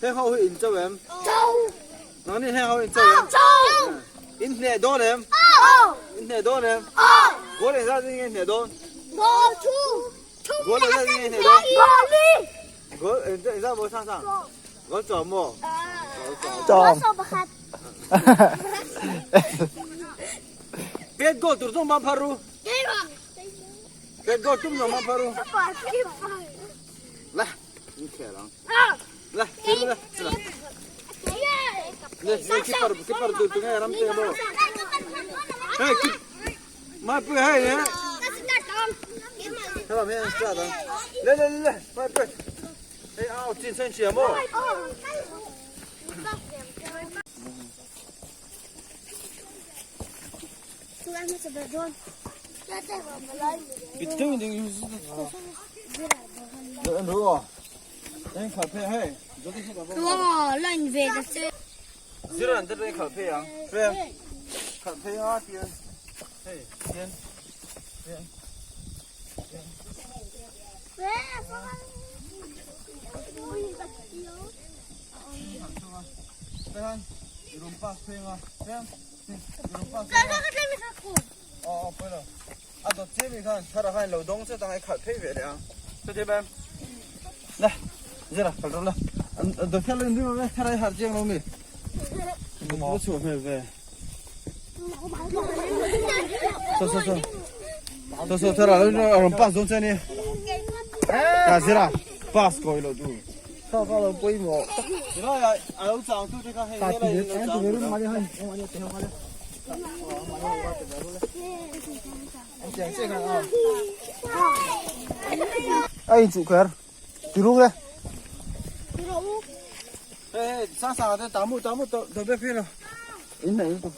Heng ho hi in cho em? Nangni heng ho in cho em? In hneh dawn em? In hneh dawn em? Goal engzat in nge hneh dawn? Goal engzat in nge hneh dawn? Goal engzat maw sang sang? Goal chawm maw? Chawm. Pet goal tur zawng bang phar ru. Pet goal tum zawng bang phar ru. La, in khel ang. La, khel la. Le, le keeper keeper tu tu nge ram te bo. Hey, keep. Ma pu hey ne. Thala me start ang. Le le le, ma pu. Hey, ao chin sen chia mo. A dawt chiah mi khan thar ah khan lo dawng chet ang a i khalh phei ve leh ang chuti em le zira kal rawh la an dawt hian lo inrim ang e thar a i harh chiang lo mi a chhuah hmel ve so so so so so thar ah lo a rawn pass dawn che a ni a zira pass kawi lo tu kha kha lo pawimawh tilai ah a lo chang tu te kha hei helai in lo chang tur a. A in chuh kher ti ruk le hei hei sang sang ah te tamu tamu to be phi lo in nei lutuk.